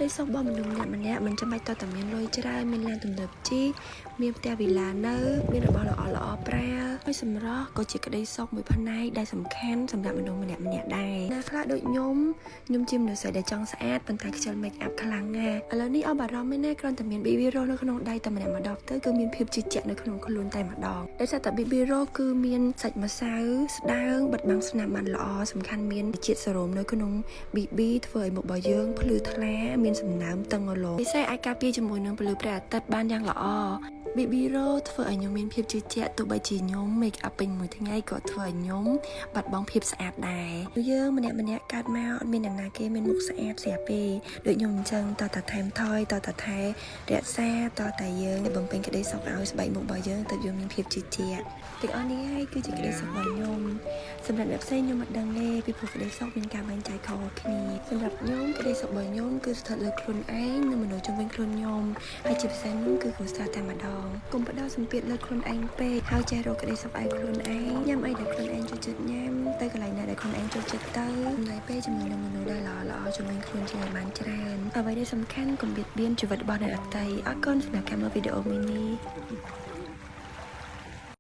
ក្តីសុខរបស់មនុស្សម្នាក់ម្នាក់មិនចាំបាច់តតែមានលុយច្រើនមានឡានទំនើបជិះមានផ្ទះវីឡានៅមានរបស់ល្អល្អៗប្រើហើយសម្រស់ក៏ជាក្តីសុខមួយផ្នែកដែលសំខាន់សម្រាប់មនុស្សម្នាក់ម្នាក់ដែរណាខ្លះដូចខ្ញុំខ្ញុំជាមនុស្សស្រីដែលចង់ស្អាតប៉ុន្តែខ្ជិល make up ខ្លាំងណាស់ឥឡូវនេះអស់បារម្ភមែនណាគ្រាន់តែមាន BB Rose នៅក្នុងដៃតែម្នាក់ម្ដងទៅគឺមានភាពជឿជាក់នៅក្នុងខ្លួនតែម្ដងដោយសារតែ BB Rose គឺមានសាច់ម្សៅស្ដើងបិទបាំងស្នាមបានល្អសំខាន់មានជាតិសេរ៉ូមនៅក្នុង BB ធ្វើឲ្យមុខរបស់យើងភ្លឺថ្លាមានសំណើមតឹងរលោងពិសេសអាចការពារជាមួយនឹងពន្លឺព្រះអាទិត្យបានយ៉ាងល្អ BB Rose ធ្វើឲ្យខ្ញុំមានភាពជឿជាក់ទោះបីជាខ្ញុំ make up ពេញមួយថ្ងៃក៏ធ្វើឲ្យខ្ញុំបាត់បង់ភាពស្អាតដែរយើងម្នាក់ម្នាក់កើតមកអត់មានអ្នកណាគេមានមុខស្អាតស្រាប់ទេដូចខ្ញុំអញ្ចឹងតតែថែមថយតតែថែរក្សាតតែយើងបំពេញក្តីសុខឲ្យស្បែកមុខរបស់យើងទៅយើងមានភាពជឿជាក់ទាំងអស់នេះហើយគឺជាក្តីសុខរបស់ខ្ញុំសម្រាប់អ្នកផ្សេងខ្ញុំមិនដឹងទេពីព្រោះក្តីសុខមានការបែងចែកខុសគ្នាសម្រាប់ខ្ញុំក្តីសុខរបស់ខ្ញុំគឺស្ថិតលើខ្លួនឯងនិងមនុស្សជុំវិញខ្លួនខ្ញុំហើយជាពិសេសនោះគឺគ្រួសារតែម្ដងកុំផ្ដោតសម្ពាធលើខ្លួនឯងពេកហើយចេះរកក្តីសុខឲ្យខ្លួនឯងញ៉ាំអីដែលខ្លួនឯងចូលចិត្តញ៉ាំទៅកន្លែងណាដែលខ្លួនឯងចូលចិត្តទៅចំណាយពេលជាមួយនឹងមនុស្សដែលល្អល្អជុំវិញខ្លួនជាងឲ្យបានច្រើនអ្វីដែលសំខាន់កុំបៀតបៀនជីវិតរបស់អ្នកដទៃអរគុណសម្រាប់ការមើលវីដេអូមួយនេះ។